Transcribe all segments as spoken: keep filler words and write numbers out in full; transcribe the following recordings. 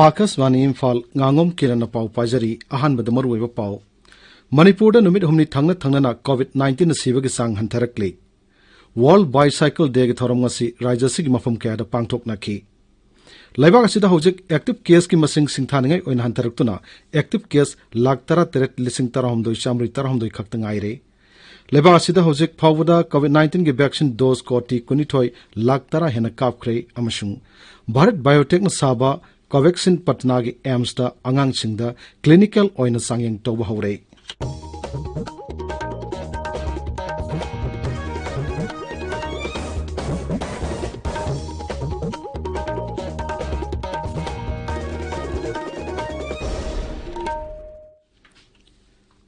ꯑꯥꯀꯥꯁꯕꯥꯅꯤ ꯏꯝꯐꯥꯜ, ꯉꯥꯉꯣꯝ ꯀꯤꯔꯟꯅ ꯄꯥꯎ ꯄꯥꯖꯔꯤ꯫ ꯑꯍꯥꯟꯕꯗ ꯃꯔꯨꯑꯣꯏꯕ ꯄꯥꯎ꯫ ꯃꯅꯤꯄꯨꯔꯗ ꯅꯨꯃꯤꯠ ꯍꯨꯝꯅꯤ ꯊꯪꯅ ꯊꯪꯅꯅ COVID nineteen ꯁꯤꯕꯒꯤ ꯆꯥꯡ ꯍꯟꯊꯔꯛꯂꯤ꯫ World Bicycle Dayꯒꯤ ꯊꯧꯔꯝ ꯉꯁꯤ ꯔꯥꯖ꯭ꯌ ꯑꯁꯤꯒꯤ ꯃꯐꯝ ꯀꯌꯥꯗ ꯄꯥꯡꯊꯣꯛꯅꯈꯤ꯫ ꯂꯩꯕꯥꯛ ꯑꯁꯤꯗ ꯍꯧꯖꯤꯛ active caseꯀꯤ ꯃꯁꯤꯡ ꯁꯤꯡꯊꯥꯅꯤꯡꯉꯥꯏ ꯑꯣꯏꯅ ꯍꯟꯊꯔꯛꯇꯨꯅ active case ꯂꯥꯈ ꯇꯔꯥꯇꯔꯦꯠ ꯂꯤꯁꯤꯡ ꯇꯔꯥꯍꯨꯝꯗꯣꯏ ꯆꯥꯃꯔꯤ ꯇꯔꯥꯍꯨꯝꯗꯣꯏ ꯈꯛꯇ ꯉꯥꯏꯔꯦ꯫ ꯂꯩꯕꯥꯛ ꯑꯁꯤꯗ ꯍꯧꯖꯤꯛ ꯐꯥꯎꯕꯗ COVID nineteenꯒꯤ vaccine dose ꯀꯣꯇꯤ ꯀꯨꯟꯅꯤꯊꯣꯏ ꯂꯥꯈ ꯇꯔꯥ ꯍꯦꯟꯅ ꯀꯥꯞꯈ꯭ꯔꯦ ꯑꯃꯁꯨꯡ Bharat Biotechꯅ ꯁꯥꯕ Covaxin ꯄꯠꯅꯥꯒꯤ AIIMSꯇ ꯑꯉꯥꯡꯁꯤꯡꯗ clinical ꯑꯣꯏꯅ ꯆꯥꯡꯌꯦꯡ ꯇꯧꯕ ꯍꯧꯔꯦ꯫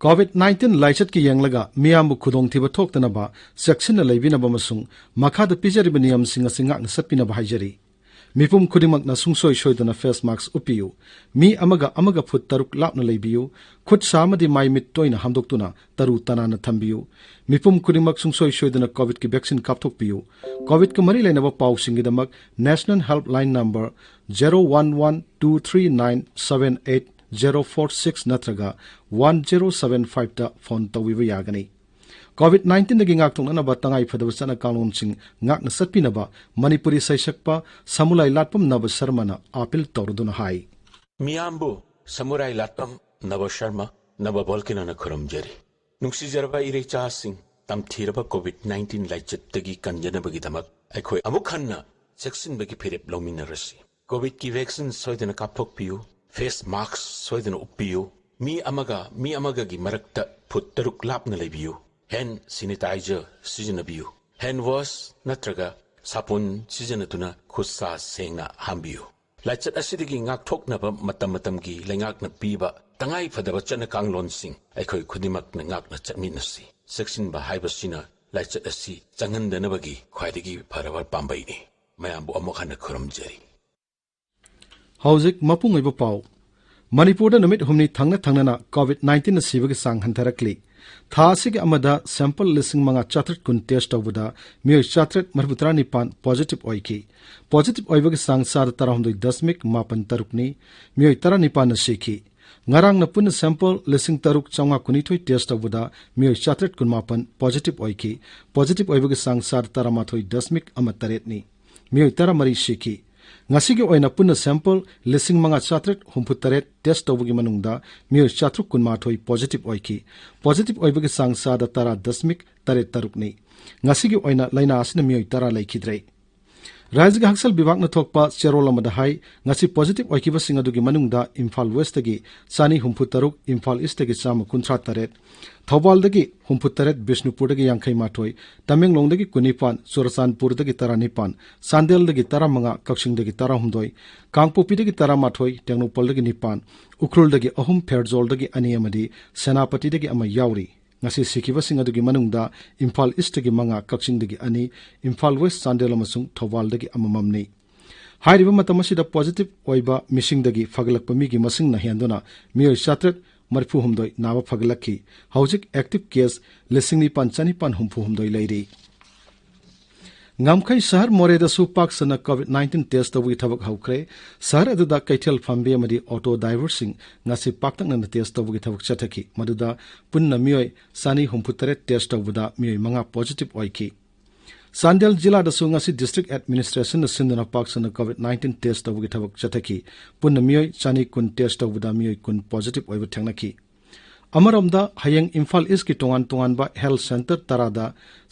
COVID nineteen ꯂꯥꯏꯆꯠꯀꯤ ꯌꯦꯡꯂꯒ ꯃꯤꯌꯥꯝꯕꯨ ꯈꯨꯗꯣꯡꯊꯤꯕ ꯊꯣꯛꯇꯅꯕ ꯆꯦꯛꯁꯤꯟꯅ ꯂꯩꯕꯤꯅꯕ ꯑꯃꯁꯨꯡ ꯃꯈꯥꯗ ꯄꯤꯖꯔꯤꯕ ꯅꯤꯌꯝꯁꯤꯡ ꯑꯁꯤ ꯉꯥꯛꯅ ꯆꯠꯄꯤꯅꯕ ꯍꯥꯏꯖꯔꯤ꯫ ꯃꯤꯄꯨꯝ ꯈꯨꯗꯤꯡꯃꯛꯅ ꯁꯨꯡꯁꯣꯏ ꯁꯣꯏꯗꯅ face mask ꯎꯞꯄꯤꯌꯨ꯫ ꯃꯤ ꯑꯃꯒ ꯑꯃꯒ ꯐꯨꯠ ꯇꯔꯨꯛ ꯂꯥꯞꯅ ꯂꯩꯕꯤꯌꯨ꯫ ꯈꯨꯠ ꯁꯥ ꯑꯃꯗꯤ ꯃꯥꯏ ꯃꯤꯠ ꯇꯣꯏꯅ ꯍꯥꯝꯗꯣꯛꯇꯨꯅ ꯇꯔꯨ ꯇꯅꯥꯟꯅ ꯊꯝꯕꯤꯌꯨ꯫ ꯃꯤꯄꯨꯝ ꯈꯨꯗꯤꯡꯃꯛ ꯁꯨꯡꯁꯣꯏ ꯁꯣꯏꯗꯅ COVIDꯀꯤ vaccine ꯀꯥꯞꯊꯣꯛꯄꯤꯌꯨ꯫ COVIDꯀ ꯃꯔꯤ ꯂꯩꯅꯕ ꯄꯥꯎꯁꯤꯡꯒꯤꯗꯃꯛ National Helpline number zero one one two three nine seven eight zero four six ꯅꯠꯇ꯭ꯔꯒ one zero seven fiveꯇ phone ꯇꯧꯕꯤꯕ ꯌꯥꯒꯅꯤ꯫ COVID nineteenꯗꯒꯤ ꯉꯥꯛꯊꯣꯛꯅꯅꯕ ꯇꯉꯥꯏ ꯐꯗꯕ ꯆꯠꯅ ꯀꯥꯡꯂꯣꯟꯁꯤꯡ ꯉꯥꯛꯅ ꯆꯠꯄꯤꯅꯕ ꯃꯅꯤꯄꯨꯔꯤ ꯁꯩꯁꯛꯄ ꯁꯃꯨꯂꯥꯏ ꯂꯥꯠꯄꯝ ꯅꯕ ꯁꯔꯃꯅ appeal ꯇꯧꯔꯗꯨꯅ ꯍꯥꯏ꯫ ꯃꯤꯌꯥꯝꯕꯨ ꯁꯃꯨꯔꯥꯏ ꯂꯥꯠꯄꯝ ꯅꯕ ꯁꯔꯃ ꯅꯕ ꯕꯣꯜꯀꯤꯅꯣꯅ ꯈꯨꯔꯨꯝꯖꯔꯤ꯫ ꯅꯨꯡꯁꯤꯖꯔꯕ ꯏꯔꯩꯆꯥꯁꯤꯡ, ꯇꯝꯊꯤꯔꯕ COVID nineteen ꯂꯥꯏꯆꯠꯇꯒꯤ ꯀꯟꯖꯅꯕꯒꯤꯗꯃꯛ ꯑꯩꯈꯣꯏ ꯑꯃꯨꯛ ꯍꯟꯅ ꯆꯦꯛꯁꯤꯟꯕꯒꯤ ꯐꯤꯔꯦꯞ ꯂꯧꯃꯤꯟꯅꯔꯁꯤ꯫ COVIDꯀꯤ vaccine ꯁꯣꯏꯗꯅ ꯀꯥꯞꯊꯣꯛꯄꯤꯌꯨ꯫ Face mask ꯁꯣꯏꯗꯅ ꯎꯞꯄꯤꯌꯨ꯫ ꯃꯤ ꯑꯃꯒ ꯃꯤ ꯑꯃꯒꯒꯤ ꯃꯔꯛꯇ ꯐꯨꯠ ꯇꯔꯨꯛ ꯂꯥꯞꯅ ꯂꯩꯕꯤꯌꯨ꯫ Hand sanitizer ꯁꯤꯖꯤꯟꯅꯕꯤꯌꯨ꯫ Hand wash ꯅꯠꯇ꯭ꯔꯒ ꯁꯥꯄꯣꯟ ꯁꯤꯖꯤꯟꯅꯗꯨꯅ ꯈꯨꯠ ꯁꯥ ꯁꯦꯡꯅ ꯍꯥꯝꯕꯤꯌꯨ꯫ ꯂꯥꯏꯆꯠ ꯑꯁꯤꯗꯒꯤ ꯉꯥꯛꯊꯣꯛꯅꯕ ꯃꯇꯝ ꯃꯇꯝꯒꯤ ꯂꯩꯉꯥꯛꯅ ꯄꯤꯕ ꯇꯉꯥꯏ ꯐꯗꯕ ꯆꯠꯅ ꯀꯥꯡꯂꯣꯟꯁꯤꯡ ꯑꯩꯈꯣꯏ ꯈꯨꯗꯤꯡꯃꯛꯅ ꯉꯥꯛꯅ ꯆꯠꯃꯤꯟꯅꯁꯤ꯫ ꯆꯦꯛꯁꯤꯟꯕ ꯍꯥꯏꯕꯁꯤꯅ ꯂꯥꯏꯆꯠ ꯑꯁꯤ ꯆꯪꯍꯟꯗꯅꯕꯒꯤ ꯈ꯭ꯋꯥꯏꯗꯒꯤ ꯐꯔꯕ ꯄꯥꯝꯕꯩꯅꯤ꯫ ꯃꯌꯥꯝꯕꯨ ꯑꯃꯨꯛ ꯍꯟꯅ ꯈꯨꯔꯨꯝꯖꯔꯤ꯫ ꯍꯧꯖꯤꯛ ꯃꯄꯨꯡ ꯑꯣꯏꯕ ꯄꯥꯎ꯫ ꯃꯅꯤꯄꯨꯔꯗ ꯅꯨꯃꯤꯠ ꯍꯨꯝꯅꯤ ꯊꯪꯅ ꯊꯪꯅꯅ ꯀꯣꯚꯤꯗ ꯅꯥꯏꯟꯇꯤꯟꯅ ꯁꯤꯕꯒꯤ ꯆꯥꯡ ꯍꯟꯊꯔꯛꯂꯤ꯫ ꯊꯥ ꯑꯁꯤꯒꯤ ꯑꯃꯗ ꯁꯦꯝꯄꯜ ꯂꯤꯁꯤꯡ ꯃꯉꯥ ꯆꯥꯇ꯭ꯔꯦꯠ ꯀꯨꯟ ꯇꯦꯁ ꯇꯧꯕꯗ ꯃꯤꯑꯣꯏ ꯆꯥꯇ꯭ꯔꯦꯠ ꯃꯔꯤꯐꯨ ꯇꯔꯥꯅꯤꯄꯥꯟ ꯄꯣꯖꯤꯇꯤꯚ ꯑꯣꯏꯈꯤ꯫ ꯄꯣꯖꯤꯇꯤꯚ ꯑꯣꯏꯕꯒꯤ ꯆꯥꯡ ꯆꯥꯗ ꯇꯔꯥꯍꯨꯝꯗꯣꯏ ꯗꯁꯃꯤꯛ ꯃꯥꯄꯟ ꯇꯔꯨꯛꯅꯤ꯫ ꯃꯤꯑꯣꯏ ꯇꯔꯥꯅꯤꯄꯥꯟꯅ ꯁꯤꯈꯤ꯫ ꯉꯔꯥꯡꯅ ꯄꯨꯟꯅ ꯁꯦꯝꯄꯜ ꯂꯤꯁꯤꯡ ꯇꯔꯨꯛ ꯆꯥꯝꯃꯉꯥ ꯀꯨꯟꯅꯤꯊꯣꯏ ꯇꯦꯁ ꯇꯧꯕꯗ ꯃꯤꯑꯣꯏ ꯆꯥꯇ꯭ꯔꯦꯠ ꯀꯨꯟꯃꯥꯄꯟ ꯄꯣꯖꯤꯇꯤꯚ ꯑꯣꯏꯈꯤ꯫ ꯄꯣꯖꯤꯇꯤꯚ ꯑꯣꯏꯕꯒꯤ ꯆꯥꯡ ꯆꯥꯗ ꯇꯔꯥꯃꯥꯊꯣꯏ ꯗꯁꯃꯤꯛ ꯑꯃ ꯇꯔꯦꯠꯅꯤ꯫ ꯃꯤꯑꯣꯏ ꯇꯔꯥꯃꯔꯤ ꯁꯤꯈꯤ꯫ ꯉꯁꯤꯒꯤ ꯑꯣꯏꯅ ꯄꯨꯟꯅ ꯁꯦꯝꯄꯜ ꯂꯤꯁꯤꯡ ꯃꯉꯥ ꯆꯥꯇ꯭ꯔꯦꯠ ꯍꯨꯝꯐꯨ ꯇꯔꯦꯠ ꯇꯦꯁ ꯇꯧꯕꯒꯤ ꯃꯅꯨꯡꯗ ꯃꯤꯑꯣꯏ ꯆꯥꯇ꯭ꯔꯨꯛ ꯀꯨꯟꯃꯥꯊꯣꯏ ꯄꯣꯖꯤꯇꯤꯚ ꯑꯣꯏꯈꯤ꯫ ꯄꯣꯖꯤꯇꯤꯚ ꯑꯣꯏꯕꯒꯤ ꯆꯥꯡ ꯆꯥꯗ ꯇꯔꯥ ꯗꯁꯃꯤꯛ ꯇꯔꯦꯠ ꯇꯔꯨꯛꯅꯤ꯫ ꯉꯁꯤꯒꯤ ꯑꯣꯏꯅ ꯂꯥꯏꯅꯥ ꯑꯁꯤꯅ ꯃꯤꯑꯣꯏ ꯇꯔꯥ ꯂꯩꯈꯤꯗ꯭ꯔꯦ꯫ ꯔꯥꯖ꯭ꯌꯒꯤ ꯍꯛꯁꯦꯜ ꯕꯤꯚꯥꯒꯅ ꯊꯣꯛꯄ ꯆꯦꯔꯣꯜ ꯑꯃꯗ ꯍꯥꯏ, ꯉꯁꯤ ꯄꯣꯖꯤꯇꯤꯚ ꯑꯣꯏꯈꯤꯕꯁꯤꯡ ꯑꯗꯨꯒꯤ ꯃꯅꯨꯡꯗ ꯏꯝꯐꯥꯜ ꯋꯦꯁꯇꯒꯤ ꯆꯥꯅꯤ ꯍꯨꯝꯐꯨ ꯇꯔꯨꯛ, ꯏꯝꯐꯥꯜ ꯏꯁꯇꯒꯤ ꯆꯥꯝꯃ ꯀꯨꯟꯊ꯭ꯔꯥ ꯇꯔꯦꯠ, ꯊꯧꯕꯥꯜꯗꯒꯤ ꯍꯨꯝꯐꯨ ꯇꯔꯦꯠ, ꯕꯤꯁꯅꯨꯄꯨꯔꯗꯒꯤ ꯌꯥꯡꯈꯩ ꯃꯥꯊꯣꯏ, ꯇꯃꯦꯡꯂꯣꯡꯗꯒꯤ ꯀꯨꯟꯅꯤꯄꯥꯟ, ꯆꯨꯔꯆꯥꯟꯄꯨꯔꯗꯒꯤ ꯇꯔꯥꯅꯤꯄꯥꯟ, ꯆꯥꯟꯗꯦꯜꯗꯒꯤ ꯇꯔꯥꯃꯉꯥ, ꯀꯛꯆꯤꯡꯗꯒꯤ ꯇꯔꯥꯍꯨꯝꯗꯣꯏ, ꯀꯥꯡꯄꯣꯛꯄꯤꯗꯒꯤ ꯇꯔꯥꯃꯥꯊꯣꯏ, ꯇꯦꯡꯅꯧꯄꯜꯗꯒꯤ ꯅꯤꯄꯥꯟ, ꯎꯈ꯭ꯔꯨꯜꯗꯒꯤ ꯑꯍꯨꯝ, ꯐꯦꯔꯖꯣꯜꯗꯒꯤ ꯑꯅꯤ ꯑꯃꯗꯤ ꯁꯦꯅꯥꯄꯇꯤꯗꯒꯤ ꯑꯃ ꯌꯥꯎꯔꯤ꯫ ꯉꯁꯤ ꯁꯤꯈꯤꯕꯁꯤꯡ ꯑꯗꯨꯒꯤ ꯃꯅꯨꯡꯗ ꯏꯝꯐꯥꯜ ꯏꯁꯇꯒꯤ ꯃꯉꯥ, ꯀꯛꯆꯤꯡꯗꯒꯤ ꯑꯅꯤ, ꯏꯝꯐꯥꯜ ꯋꯦꯁ, ꯆꯥꯟꯗꯦꯜ ꯑꯃꯁꯨꯡ ꯊꯧꯕꯥꯜꯗꯒꯤ ꯑꯃꯃꯝꯅꯤ꯫ ꯍꯥꯏꯔꯤꯕ ꯃꯇꯝ ꯑꯁꯤꯗ ꯄꯣꯖꯤꯇꯤꯚ ꯑꯣꯏꯕ ꯃꯤꯁꯤꯡꯗꯒꯤ ꯐꯒꯠꯂꯛꯄ ꯃꯤꯒꯤ ꯃꯁꯤꯡꯅ ꯍꯦꯟꯗꯨꯅ ꯃꯤꯑꯣꯏ ꯆꯥꯇ꯭ꯔꯦꯠ ꯃꯔꯤꯐꯨꯍꯨꯝꯗꯣꯏ ꯅꯥꯕ ꯐꯒꯠꯂꯛꯈꯤ꯫ ꯍꯧꯖꯤꯛ ꯑꯦꯛꯇꯤꯚ ꯀꯦꯁ ꯂꯤꯁꯤꯡ ꯅꯤꯄꯥꯟ ꯆꯥꯅꯤꯄꯥꯟ ꯍꯨꯝꯐꯨꯍꯨꯝꯗꯣꯏ ꯂꯩꯔꯤ꯫ ꯉꯝꯈꯩ ꯁꯍꯔ ꯃꯣꯔꯦꯗꯁꯨ ꯄꯥꯛ ꯁꯟꯅ ꯀꯣꯚꯤꯗ ꯅꯥꯏꯟꯇꯤꯟ ꯇꯦꯁ ꯇꯧꯕꯒꯤ ꯊꯕꯛ ꯍꯧꯈ꯭ꯔꯦ꯫ ꯁꯍꯔ ꯑꯗꯨꯗ ꯀꯩꯊꯦꯜ ꯐꯝꯕꯤ ꯑꯃꯗꯤ ꯑꯣꯇꯣ ꯗ꯭ꯔꯥꯏꯚꯔꯁꯤꯡ ꯉꯁꯤ ꯄꯥꯛꯇꯛꯅꯅ ꯇꯦꯁ ꯇꯧꯕꯒꯤ ꯊꯕꯛ ꯆꯠꯊꯈꯤ꯫ ꯃꯗꯨꯗ ꯄꯨꯟꯅ ꯃꯤꯑꯣꯏ ꯆꯥꯅꯤ ꯍꯨꯝꯐꯨ ꯇꯔꯦꯠ ꯇꯦꯁ ꯇꯧꯕꯗ ꯃꯤꯑꯣꯏ ꯃꯉꯥ ꯄꯣꯖꯤꯇꯤꯚ ꯑꯣꯏꯈꯤ꯫ ꯆꯥꯟꯗꯦꯜ ꯖꯤꯂꯥꯗꯁꯨ ꯉꯁꯤ ꯗꯤꯁꯇ꯭ꯔꯤꯛ ꯑꯦꯗꯃꯤꯅꯤꯁꯇ꯭ꯔꯦꯁꯟꯅ ꯁꯤꯟꯗꯨꯅ ꯄꯥꯛ ꯁꯟꯅ ꯀꯣꯚꯤꯗ ꯅꯥꯏꯟꯇꯤꯟ ꯇꯦꯁ ꯇꯧꯕꯒꯤ ꯊꯕꯛ ꯆꯠꯊꯈꯤ꯫ ꯄꯨꯟꯅ ꯃꯤꯑꯣꯏ ꯆꯥꯅꯤ ꯀꯨꯟ ꯇꯦꯁ ꯇꯧꯕꯗ ꯃꯤꯑꯣꯏ ꯀꯨꯟ ꯄꯣꯖꯤꯇꯤꯚ ꯑꯣꯏꯕ ꯊꯦꯡꯅꯈꯤ꯫ ꯑꯃꯔꯣꯝꯗ, ꯍꯌꯦꯡ ꯏꯝꯐꯥꯜ ꯏꯁꯀꯤ ꯇꯣꯉꯥꯟ ꯇꯣꯉꯥꯟꯕ ꯍꯦꯜꯊ ꯁꯦꯟꯇꯔ ꯇꯔꯥꯗ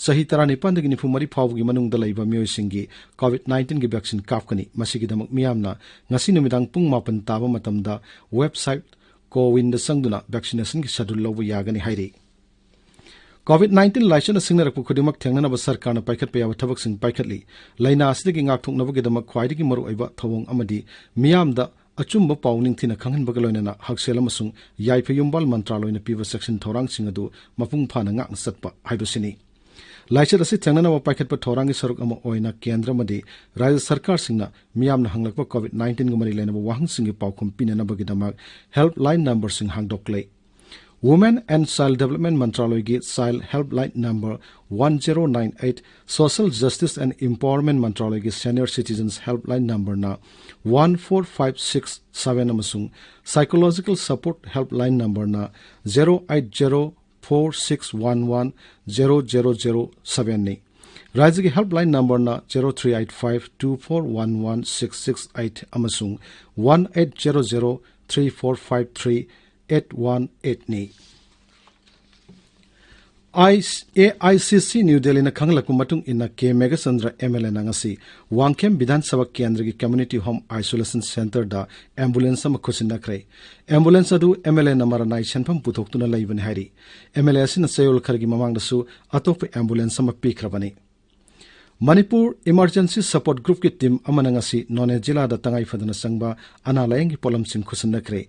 ꯆꯍꯤ ꯇꯔꯥꯅꯤꯄꯥꯟꯗꯒꯤ ꯅꯤꯐꯨ ꯃꯔꯤ ꯐꯥꯎꯕꯒꯤ ꯃꯅꯨꯡꯗ ꯂꯩꯕ ꯃꯤꯑꯣꯏꯁꯤꯡꯒꯤ ꯀꯣꯚꯤꯗ ꯅꯥꯏꯟꯇꯤꯟꯒꯤ ꯚꯦꯛꯁꯤꯟ ꯀꯥꯞꯀꯅꯤ꯫ ꯃꯁꯤꯒꯤꯗꯃꯛ ꯃꯤꯌꯥꯝꯅ ꯉꯁꯤ ꯅꯨꯃꯤꯗꯥꯡ ꯄꯨꯡ ꯃꯥꯄꯟ ꯇꯥꯕ ꯃꯇꯝꯗ ꯋꯦꯕꯁꯥꯏꯠ ꯀꯣꯋꯤꯟꯗ ꯆꯪꯗꯨꯅ ꯚꯦꯛꯁꯤꯅꯦꯁꯟꯒꯤ ꯁꯦꯗꯨꯜ ꯂꯧꯕ ꯌꯥꯒꯅꯤ ꯍꯥꯏꯔꯤ꯫ ꯀꯣꯚꯤꯗ ꯅꯥꯏꯟꯇꯤꯟ ꯂꯥꯏꯆꯠꯅ ꯁꯤꯡꯅꯔꯛꯄ ꯈꯨꯗꯤꯡꯃꯛ ꯊꯦꯡꯅꯅꯕ ꯁꯔꯀꯥꯔꯅ ꯄꯥꯏꯈꯠꯄ ꯌꯥꯕ ꯊꯕꯛꯁꯤꯡ ꯄꯥꯏꯈꯠꯂꯤ꯫ ꯂꯥꯏꯅꯥ ꯑꯁꯤꯗꯒꯤ ꯉꯥꯛꯊꯣꯛꯅꯕꯒꯤꯗꯃꯛ ꯈ꯭ꯋꯥꯏꯗꯒꯤ ꯃꯔꯨꯑꯣꯏꯕ ꯊꯧꯑꯣꯡ ꯑꯃꯗꯤ ꯃꯤꯌꯥꯝꯗ ꯑꯆꯨꯝꯕ ꯄꯥꯎ ꯅꯤꯡꯊꯤꯅ ꯈꯪꯍꯟꯕꯒ ꯂꯣꯏꯅꯅ ꯍꯛꯁꯦꯜ ꯑꯃꯁꯨꯡ ꯌꯥꯏꯐ ꯌꯨꯝꯕꯥꯜ ꯃꯟꯇ꯭ꯔꯥꯂꯣꯏꯅ ꯄꯤꯕ ꯆꯦꯛꯁꯤꯟ ꯊꯧꯔꯥꯡꯁꯤꯡ ꯑꯗꯨ ꯃꯄꯨꯡ ꯐꯥꯅ ꯉꯥꯛꯅ ꯆꯠꯄ ꯍꯥꯏꯕꯁꯤꯅꯤ꯫ ꯂꯥꯏꯆꯠ ꯑꯁꯤ ꯊꯦꯡꯅꯅꯕ ꯄꯥꯏꯈꯠꯄ ꯊꯧꯔꯥꯡꯒꯤ ꯁꯔꯨꯛ ꯑꯃ ꯑꯣꯏꯅ ꯀꯦꯟꯗ꯭ꯔ ꯑꯃꯗꯤ ꯔꯥꯖ꯭ꯌ ꯁꯔꯀꯥꯔꯁꯤꯡꯅ ꯃꯤꯌꯥꯝꯅ ꯍꯪꯂꯛꯄ COVID nineteen ꯒ ꯃꯔꯤ ꯂꯩꯅꯕ ꯋꯥꯍꯪꯁꯤꯡꯒꯤ ꯄꯥꯎꯈꯨꯝ ꯄꯤꯅꯅꯕꯒꯤꯗꯃꯛ helpline number ꯁꯤꯡ ꯍꯥꯡꯗꯣꯛꯂꯦ꯫ Women and Child Development ꯃꯟꯇ꯭ꯔꯥꯂꯣꯏꯒꯤ Child Helpline number one zero nine eight, Social Justice and Empowerment ꯃꯟꯇ꯭ꯔꯥꯂꯣꯏꯒꯤ Senior Citizens Helpline number ꯅ one four five six seven ꯑꯃꯁꯨꯡ Psychological Support Helpline number ꯅ zero eight zero four six one one zero zero zero seven ꯅꯤ꯫ ꯔꯥꯖ꯭ꯌꯒꯤ helpline number ꯅ zero three eight five two four one one six six eight ꯑꯃꯁꯨꯡ one eight zero zero three four five three eight one eight ꯅꯤ꯫ ꯑꯥꯏ-, AICC New Delhi ꯅ ꯈꯪꯍꯜꯂꯛꯄ ꯃꯇꯨꯡ ꯏꯟꯅ, ꯀꯦ Meghachandra MLA ꯅ ꯉꯁꯤ ꯋꯥꯡꯈꯦꯝ ꯕꯤꯙꯥꯟ ꯁꯚꯥ ꯀꯦꯟꯗ꯭ꯔꯒꯤ Community Home Isolation Centre ꯗ ambulance ꯑꯃ ꯈꯨꯠꯁꯤꯟꯅꯈ꯭ꯔꯦ꯫ Ambulance ꯑꯗꯨ MLA ꯅ ꯃꯔꯅꯥꯏ ꯁꯦꯟꯐꯝ ꯄꯨꯊꯣꯛꯇꯨꯅ ꯂꯩꯕꯅꯤ ꯍꯥꯏꯔꯤ꯫ MLA ꯑꯁꯤꯅ ꯆꯌꯣꯜ ꯈꯔꯒꯤ ꯃꯃꯥꯡꯗꯁꯨ ꯑꯇꯣꯞꯄ ambulance ꯑꯃ ꯄꯤꯈ꯭ꯔꯕꯅꯤ꯫ ꯃꯅꯤꯄꯨꯔ Emergency Support Group ꯀꯤ team ꯑꯃꯅ ꯉꯁꯤ ꯅꯣꯅꯦ ꯖꯤꯂꯥꯗ ꯇꯉꯥꯏ ꯐꯗꯅ ꯆꯪꯕ ꯑꯅꯥ ꯂꯥꯌꯦꯡꯒꯤ ꯄꯣꯠꯂꯝꯁꯤꯡ ꯈꯨꯠꯁꯤꯟꯅꯈ꯭ꯔꯦ꯫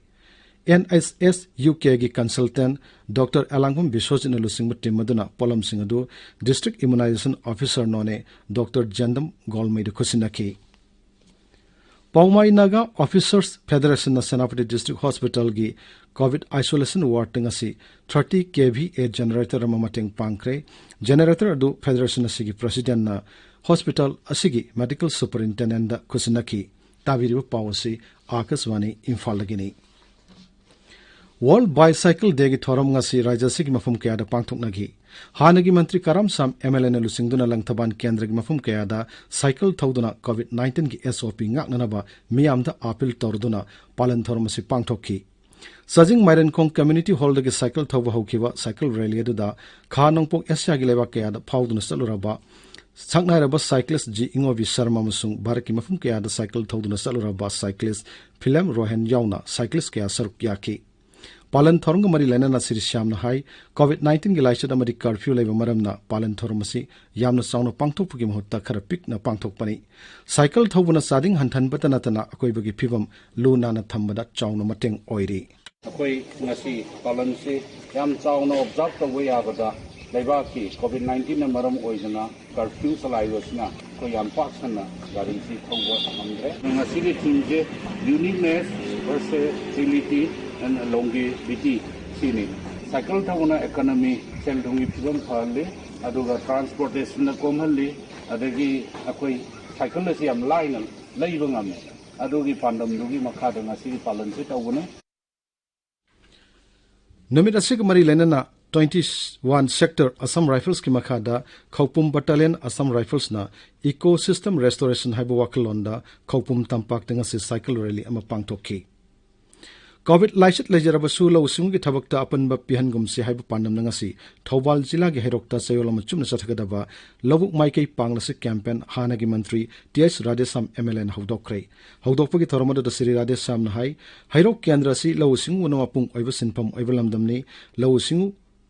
NHS UK ꯒꯤ consultant Doctor ꯑꯦꯂꯥꯡꯕꯝ ꯕꯤꯁ꯭ꯋꯖꯤꯠꯅ ꯂꯨꯆꯤꯡꯕ team ꯑꯗꯨꯅ ꯄꯣꯠꯂꯝꯁꯤꯡ ꯑꯗꯨ District Immunization Officer ꯅꯣꯅꯦ Doctor ꯖꯦꯟꯗꯝ ꯒꯣꯜꯃꯩꯗ ꯈꯨꯠꯁꯤꯟꯅꯈꯤ꯫ ꯄꯥꯎꯃꯥꯏ ꯅꯥꯒꯥ Officers Federation ꯅ ꯁꯦꯅꯥꯄꯇꯤ District Hospital ꯒꯤ COVID isolation ward ꯇ ꯉꯁꯤ thirty KVA generator ꯑꯃ ꯃꯇꯦꯡ ꯄꯥꯡꯈ꯭ꯔꯦ꯫ Generator ꯑꯗꯨ federation ꯑꯁꯤꯒꯤ president ꯅ hospital ꯑꯁꯤꯒꯤ medical superintendent ꯗ ꯈꯨꯠꯁꯤꯟꯅꯈꯤ꯫ ꯇꯥꯕꯤꯔꯤꯕ ꯄꯥꯎ ꯑꯁꯤ ꯑꯥꯀꯥꯁꯕꯥꯅꯤ ꯏꯝꯐꯥꯜꯗꯒꯤꯅꯤ꯫ World Bicycle Day ꯒꯤ ꯊꯧꯔꯝ ꯉꯁꯤ ꯔꯥꯖ꯭ꯌ ꯑꯁꯤꯒꯤ ꯃꯐꯝ ꯀꯌꯥꯗ ꯄꯥꯡꯊꯣꯛꯅꯈꯤ꯫ ꯍꯥꯟꯅꯒꯤ ꯃꯟꯇ꯭ꯔꯤ ꯀꯔꯥꯝ ꯁꯥꯝ MLA ꯅ ꯂꯨꯆꯤꯡꯗꯨꯅ ꯂꯪꯊꯕꯥꯜ ꯀꯦꯟꯗ꯭ꯔꯒꯤ ꯃꯐꯝ ꯀꯌꯥꯗ cycle ꯊꯧꯗꯨꯅ COVID nineteen ꯒꯤ SOP ꯉꯥꯛꯅꯅꯕ ꯃꯤꯌꯥꯝꯗ appeal ꯇꯧꯔꯗꯨꯅ ꯄꯥꯂꯟ ꯊꯧꯔꯝ ꯑꯁꯤ ꯄꯥꯡꯊꯣꯛꯈꯤ꯫ ꯆꯥꯖꯤꯡ ꯃꯥꯏꯔꯦꯟꯈꯣꯡ Community Hall ꯗꯒꯤ cycle ꯊꯧꯕ ꯍꯧꯈꯤꯕ cycle rally ꯑꯗꯨꯗ ꯈꯥ ꯅꯣꯡꯄꯣꯛ ꯑꯦꯁꯤꯌꯥꯒꯤ ꯂꯩꯕꯥꯛ ꯀꯌꯥꯗ ꯐꯥꯎꯗꯨꯅ ꯆꯠꯂꯨꯔꯕ ꯁꯛꯅꯥꯏꯔꯕ cyclist ꯖꯤ ꯏꯉꯣꯕꯤ ꯁꯔꯃ ꯑꯃꯁꯨꯡ ꯚꯥꯔꯠꯀꯤ ꯃꯐꯝ ꯀꯌꯥꯗ cycle ꯊꯧꯗꯨꯅ ꯆꯠꯂꯨꯔꯕ cyclist ꯐꯤꯂꯦꯝ ꯔꯣꯍꯦꯟ ꯌꯥꯎꯅ cyclist ꯀꯌꯥ ꯁꯔꯨꯛ ꯌꯥꯈꯤ꯫ ꯄꯥꯂꯟ ꯊꯧꯔꯝꯒ ꯃꯔꯤ ꯂꯩꯅꯅ ꯁ꯭ꯔꯤ ꯁ꯭ꯌꯥꯝꯅ ꯍꯥꯏ, COVID nineteen ꯒꯤ ꯂꯥꯏꯆꯠ ꯑꯃꯗꯤ curfew ꯂꯩꯕ ꯃꯔꯝꯅ ꯄꯥꯂꯟ ꯊꯧꯔꯝ ꯑꯁꯤ ꯌꯥꯝꯅ ꯆꯥꯎꯅ ꯄꯥꯡꯊꯣꯛꯄꯒꯤ ꯃꯍꯨꯠꯇ ꯈꯔ ꯄꯤꯛꯅ ꯄꯥꯡꯊꯣꯛꯄꯅꯤ꯫ Cycle ꯊꯧꯕꯅ ꯆꯥꯗꯤꯡ ꯍꯟꯊꯍꯟꯕꯇ ꯅꯠꯇꯅ ꯑꯀꯣꯏꯕꯒꯤ ꯐꯤꯕꯝ ꯂꯨ ꯅꯥꯟꯅ ꯊꯝꯕꯗ ꯆꯥꯎꯅ ꯃꯇꯦꯡ ꯑꯣꯏꯔꯤ꯫ ꯑꯩꯈꯣꯏ ꯉꯁꯤ ꯄꯥꯂꯟꯁꯤ ꯌꯥꯝ ꯆꯥꯎꯅ observe ꯇꯧꯕ ꯌꯥꯕꯗ ꯂꯩꯕꯥꯛꯀꯤ ꯀꯣꯚꯤꯗ ꯅꯥꯏꯟꯇꯤꯟꯅ ꯃꯔꯝ ꯑꯣꯏꯗꯅ ꯀꯔꯐ꯭ꯌꯨ ꯆꯂꯥꯏꯕꯁꯤꯅ ꯑꯩꯈꯣꯏ ꯌꯥꯝ ꯄꯥꯛ ꯁꯟꯅ ꯒꯥꯔꯤꯁꯤ ꯊꯧꯕ ꯉꯝꯗ꯭ꯔꯦ꯫ ꯉꯁꯤꯒꯤ ꯊꯤꯝꯁꯦ Uniqueness Versatility and Longevity ꯁꯤꯅꯤ꯫ ꯁꯥꯏꯀꯜ ꯊꯧꯕꯅ ꯏꯀꯣꯅꯣꯃꯤ, ꯁꯦꯜ ꯊꯨꯝꯒꯤ ꯐꯤꯕꯝ ꯐꯍꯜꯂꯤ, ꯑꯗꯨꯒ ꯇ꯭ꯔꯥꯟꯁꯄꯣꯔꯇꯦꯁꯟꯗ ꯀꯣꯝꯍꯜꯂꯤ, ꯑꯗꯒꯤ ꯑꯩꯈꯣꯏ ꯁꯥꯏꯀꯜ ꯑꯁꯤ ꯌꯥꯝ ꯂꯥꯏꯅ ꯂꯩꯕ ꯉꯝꯃꯦ꯫ ꯑꯗꯨꯒꯤ ꯄꯥꯟꯗꯝꯗꯨꯒꯤ ꯃꯈꯥꯗ ꯉꯁꯤꯒꯤ ꯄꯥꯂꯟꯁꯤ ꯇꯧꯕꯅꯤ꯫ ꯅꯨꯃꯤꯠ ꯑꯁꯤꯒ ꯃꯔꯤ ꯂꯩꯅꯅ ꯇ꯭ꯋꯦꯟꯇꯤ ꯋꯥꯟ ꯁꯦꯛꯇꯔ ꯑꯁꯥꯝ ꯔꯥꯏꯐꯜꯁꯀꯤ ꯃꯈꯥꯗ ꯈꯧꯄꯨꯝ ꯕꯠꯇꯥꯂꯤꯌꯟ ꯑꯁꯥꯝ ꯔꯥꯏꯐꯜꯁꯅ ꯏꯀꯣ ꯁꯤꯁꯇꯦꯝ ꯔꯦꯁꯇꯣꯔꯦꯁꯟ ꯍꯥꯏꯕ ꯋꯥꯈꯜꯂꯣꯟꯗ ꯈꯧꯄꯨꯝ ꯇꯝꯄꯥꯛꯇ ꯉꯁꯤ ꯁꯥꯏꯀꯜ ꯔꯦꯂꯤ ꯑꯃ ꯄꯥꯡꯊꯣꯛꯈꯤ꯫ ꯀꯣꯚꯤꯗ ꯂꯥꯏꯆꯠ ꯂꯩꯖꯔꯕꯁꯨ ꯂꯧꯎ ꯁꯤꯡꯎꯒꯤ ꯊꯕꯛꯇ ꯑꯄꯨꯟꯕ ꯄꯤꯍꯟꯒꯨꯝꯁꯤ ꯍꯥꯏꯕ ꯄꯥꯟꯗꯝꯅ ꯉꯁꯤ ꯊꯧꯕꯥꯜ ꯖꯤꯂꯥꯒꯤ ꯍꯩꯔꯣꯛꯇ ꯆꯌꯣꯜ ꯑꯃ ꯆꯨꯞꯅ ꯆꯠꯊꯒꯗꯕ ꯂꯧꯕꯨꯛ ꯃꯥꯏꯀꯩ ꯄꯥꯡꯂꯁꯤ ꯀꯦꯝꯄꯦꯟ ꯍꯥꯟꯅꯒꯤ ꯃꯟꯇ꯭ꯔꯤ T H Radheshyam M L ꯑꯦꯅ ꯍꯧꯗꯣꯛꯈ꯭ꯔꯦ꯫ ꯍꯧꯗꯣꯛꯄꯒꯤ ꯊꯧꯔꯝ ꯑꯗꯨꯗ ꯁ꯭ꯔꯤ ꯔꯥꯙꯦꯁ꯭ꯌꯥꯝꯅ ꯍꯥꯏ, ꯍꯩꯔꯣꯛ ꯀꯦꯟꯗ꯭ꯔ ꯑꯁꯤ ꯂꯧꯎ ꯁꯤꯡꯎꯅ ꯃꯄꯨꯡ ꯑꯣꯏꯕ ꯁꯤꯟꯐꯝ ꯑꯣꯏꯕ ꯂꯝꯗꯝꯅꯤ꯫ ꯂꯧꯎ ꯁꯤꯡꯎ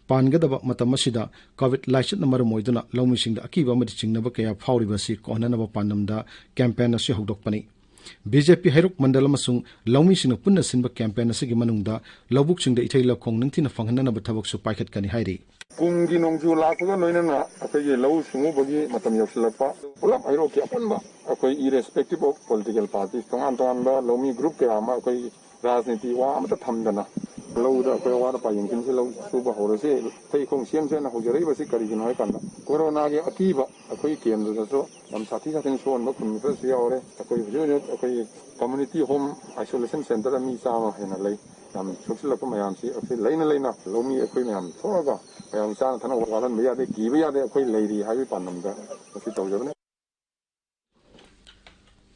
ꯄꯥꯟꯒꯗꯕ ꯃꯇꯝ ꯑꯁꯤꯗ ꯀꯣꯚꯤꯗ ꯂꯥꯏꯆꯠꯅ ꯃꯔꯝ ꯑꯣꯏꯗꯨꯅ ꯂꯧꯃꯤꯁꯤꯡꯗ ꯑꯀꯤꯕ ꯑꯃꯗꯤ ꯆꯤꯡꯅꯕ ꯀꯌꯥ ꯐꯥꯎꯔꯤꯕ ꯑꯁꯤ ꯀꯣꯛꯍꯟꯅꯅꯕ ꯄꯥꯟꯗꯝꯗ ꯀꯦꯝꯄꯦꯟ ꯑꯁꯤ ꯍꯧꯗꯣꯛꯄꯅꯤ꯫ ꯕꯤ ꯖꯦ ꯄꯤ ꯍꯩꯔꯣꯛ ꯃꯟꯗꯜ ꯑꯃꯁꯨꯡ ꯂꯧꯃꯤꯁꯤꯡꯅ ꯄꯨꯟꯅ ꯁꯤꯟꯕ ꯀꯦꯝꯄꯦꯟ ꯑꯁꯤꯒꯤ ꯃꯅꯨꯡꯗ ꯂꯧꯕꯨꯛꯁꯤꯡꯗ ꯏꯊꯩ ꯂꯧꯈꯣꯡ ꯅꯤꯡꯊꯤꯅ ꯐꯪꯍꯟꯅꯅꯕ ꯊꯕꯛꯁꯨ ꯄꯥꯏꯈꯠꯀꯅꯤ ꯍꯥꯏꯔꯤ꯫ ꯀꯨꯝꯒꯤ ꯅꯣꯡꯖꯨ ꯂꯥꯛꯄꯒ ꯂꯣꯏꯅꯅ ꯑꯩꯈꯣꯏꯒꯤ ꯂꯧꯎ ꯁꯤꯡꯎꯕꯒꯤ ꯃꯇꯝ ꯌꯧꯁꯤꯜꯂꯛꯄ, ꯄꯨꯂꯞ ꯍꯩꯔꯣꯛꯀꯤ ꯑꯄꯨꯟꯕ ꯑꯩꯈꯣꯏ irrespective of political party, ꯇꯣꯉꯥꯟ ꯇꯣꯉꯥꯟꯕ ꯂꯧꯃꯤ ꯒ꯭ꯔꯨꯞ ꯀꯌꯥ ꯑꯃ ꯑꯩꯈꯣꯏ ꯔꯥꯖꯅꯤꯇꯤ ꯋꯥ ꯑꯃꯠꯇ ꯊꯝꯗꯅ ꯂꯧꯗ ꯑꯩꯈꯣꯏ ꯑꯋꯥꯠ ꯑꯄꯥ ꯌꯦꯡꯁꯤꯟꯁꯤ, ꯂꯧ ꯁꯨꯕ ꯍꯧꯔꯁꯤ, ꯏꯊꯩ ꯈꯣꯡ ꯁꯦꯝꯁꯦꯅ ꯍꯧꯖꯔꯛꯏꯕꯁꯤ ꯀꯔꯤꯒꯤꯅꯣ ꯍꯥꯏ ꯀꯥꯟꯗ, ꯀꯣꯔꯣꯅꯥꯒꯤ ꯑꯀꯤꯕ ꯑꯩꯈꯣꯏ ꯀꯦꯟꯗ꯭ꯔꯗꯁꯨ ꯌꯥꯝ ꯁꯥꯊꯤ ꯁꯥꯊꯤꯅ ꯁꯣꯛꯍꯟꯕ ꯈꯨꯟ ꯈꯔꯁꯨ ꯌꯥꯎꯔꯦ꯫ ꯑꯩꯈꯣꯏ ꯍꯧꯖꯤꯛ ꯍꯧꯖꯤꯛ ꯑꯩꯈꯣꯏ community home isolation centre ꯃꯤ ꯆꯥꯝꯃ ꯍꯦꯟꯅ ꯂꯩ꯫ ꯌꯥꯝ ꯁꯣꯛꯆꯤꯜꯂꯛꯄ ꯃꯌꯥꯝꯁꯤ ꯑꯩꯈꯣꯏ ꯂꯩꯅ ꯂꯩꯅ ꯂꯧꯃꯤ ꯑꯩꯈꯣꯏ ꯃꯌꯥꯝ ꯊꯣꯛꯑꯒ ꯃꯌꯥꯝ ꯆꯥꯅ ꯊꯛꯅꯕ ꯋꯥꯠꯍꯟꯕ ꯌꯥꯗꯦ, ꯀꯤꯕ ꯌꯥꯗꯦ, ꯑꯩꯈꯣꯏ ꯂꯩꯔꯤ ꯍꯥꯏꯕꯒꯤ ꯄꯥꯟꯗꯝꯗ ꯃꯁꯤ ꯇꯧꯖꯕꯅꯤ꯫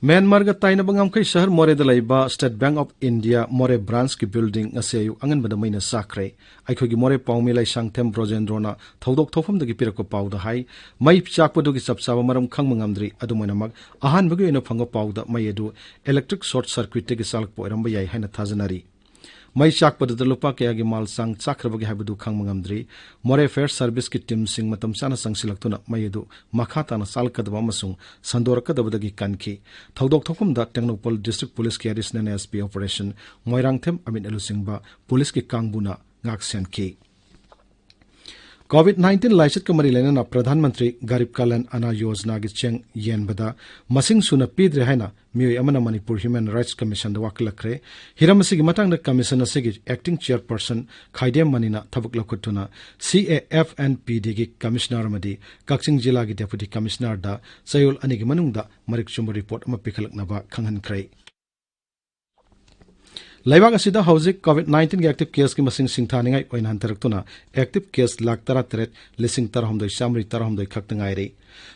ꯃ꯭ꯌꯥꯟꯃꯥꯔꯒ ꯇꯥꯏꯅꯕ ꯉꯝꯈꯩ ꯁꯍꯔ ꯃꯣꯔꯦꯗ ꯂꯩꯕ State Bank of India ꯃꯣꯔꯦ branchꯀꯤ building ꯉꯁꯤ ꯑꯌꯨꯛ ꯑꯉꯟꯕꯗ ꯃꯩꯅ ꯆꯥꯛꯈ꯭ꯔꯦ꯫ ꯑꯩꯈꯣꯏꯒꯤ ꯃꯣꯔꯦ ꯄꯥꯎꯃꯤ ꯂꯩꯁꯥꯡꯊꯦꯝ ꯕ꯭ꯔꯣꯖꯦꯟꯗ꯭ꯔꯣꯅ ꯊꯧꯗꯣꯛ ꯊꯣꯛꯐꯝꯗꯒꯤ ꯄꯤꯔꯛꯄ ꯄꯥꯎꯗ ꯍꯥꯏ, ꯃꯩ ꯆꯥꯛꯄꯗꯨꯒꯤ ꯆꯞ ꯆꯥꯕ ꯃꯔꯝ ꯈꯪꯕ ꯉꯝꯗ꯭ꯔꯤ꯫ ꯑꯗꯨꯝ ꯑꯣꯏꯅꯃꯛ, ꯑꯍꯥꯟꯕꯒꯤ ꯑꯣꯏꯅ ꯐꯪꯕ ꯄꯥꯎꯗ ꯃꯩ ꯑꯗꯨ electric short circuitꯇꯒꯤ ꯆꯥꯛꯂꯛꯄ ꯑꯣꯏꯔꯝꯕ ꯌꯥꯏ ꯍꯥꯏꯅ ꯊꯥꯖꯅꯔꯤ꯫ ꯃꯩ ꯆꯥꯛꯄꯗꯨꯗ ꯂꯨꯄꯥ ꯀꯌꯥꯒꯤ ꯃꯥꯜ ꯆꯥꯡ ꯆꯥꯛꯈ꯭ꯔꯕꯒꯦ ꯍꯥꯏꯕꯗꯨ ꯈꯪꯕ ꯉꯝꯗ꯭ꯔꯤ꯫ ꯃꯣꯔꯦ fire serviceꯀꯤ teamꯁꯤꯡ ꯃꯇꯝ ꯆꯥꯅ ꯆꯪꯁꯤꯜꯂꯛꯇꯨꯅ ꯃꯩ ꯑꯗꯨ ꯃꯈꯥ ꯇꯥꯅ ꯆꯥꯛꯂꯛꯀꯗꯕ ꯑꯃꯁꯨꯡ ꯁꯟꯗꯣꯔꯛꯀꯗꯕꯗꯒꯤ ꯀꯟꯈꯤ꯫ ꯊꯧꯗꯣꯛ ꯊꯣꯛꯐꯝꯗ Tengnoupal District Policeꯀꯤ Additional S P Operation Moirangthem Amit ꯂꯨꯆꯤꯡꯕ ꯄꯨꯂꯤꯁꯀꯤ ꯀꯥꯡꯕꯨꯅ ꯉꯥꯛ ꯁꯦꯟꯈꯤ꯫ ꯀꯣꯚꯤꯗ ꯅꯥꯏꯟꯇꯤꯟ ꯂꯥꯏꯆꯠꯀ ꯃꯔꯤ ꯂꯩꯅꯅ ꯄ꯭ꯔꯙꯥꯟ ꯃꯟꯇ꯭ꯔꯤ ꯒꯔꯤꯕ ꯀꯂꯌꯥꯟ ꯑꯟꯅ ꯌꯣꯖꯅꯥꯒꯤ ꯆꯦꯡ ꯌꯦꯟꯕꯗ ꯃꯁꯤꯡ ꯁꯨꯅ ꯄꯤꯗ꯭ꯔꯦ ꯍꯥꯏꯅ ꯃꯤꯑꯣꯏ ꯑꯃꯅ ꯃꯅꯤꯄꯨꯔ ꯍ꯭ꯌꯨꯃꯦꯟ ꯔꯥꯏꯠꯁ ꯀꯃꯤꯁꯟꯗ ꯋꯥꯀꯠꯂꯛꯈ꯭ꯔꯦ꯫ ꯍꯤꯔꯝ ꯑꯁꯤꯒꯤ ꯃꯇꯥꯡꯗ ꯀꯃꯤꯁꯟ ꯑꯁꯤꯒꯤ ꯑꯦꯛꯇꯤꯡ ꯆꯤꯌꯔꯄꯔꯁꯟ ꯈꯥꯏꯗꯦꯝ ꯃꯅꯤꯅ ꯊꯕꯛ ꯂꯧꯈꯠꯇꯨꯅ ꯁꯤ A F N P ꯗꯤꯒꯤ commissioner ꯑꯃꯗꯤ ꯀꯛꯆꯤꯡ ꯖꯤꯂꯥꯒꯤ ꯗꯦꯄꯨꯇꯤ ꯀꯃꯤꯁꯅꯔꯗ ꯆꯌꯣꯜ ꯑꯅꯤꯒꯤ ꯃꯅꯨꯡꯗ ꯃꯔꯤꯛ ꯆꯨꯝꯕ ꯔꯤꯄꯣꯔꯠ ꯑꯃ ꯄꯤꯈꯠꯂꯛꯅꯕ ꯈꯪꯍꯟꯈ꯭ꯔꯦ꯫ ꯂꯩꯕꯥꯛ ꯑꯁꯤꯗ ꯍꯧꯖꯤꯛ ꯀꯣꯚꯤꯗ ꯅꯥꯏꯟꯇꯤꯟꯒꯤ ꯑꯦꯛꯇꯤꯚ ꯀꯦꯁꯀꯤ ꯃꯁꯤꯡ ꯁꯤꯡꯊꯥꯅꯤꯡꯉꯥꯏ ꯑꯣꯏꯅ ꯍꯟꯊꯔꯛꯇꯨꯅ ꯑꯦꯛꯇꯤꯚ ꯀꯦꯁ ꯂꯥꯈ ꯇꯔꯥꯇꯔꯦꯠ ꯂꯤꯁꯤꯡ ꯇꯔꯥꯍꯨꯝꯗꯣꯏ ꯆꯥꯃꯔꯤ ꯇꯔꯥꯍꯨꯝꯗꯣꯏ ꯈꯛꯇ ꯉꯥꯏꯔꯦ꯫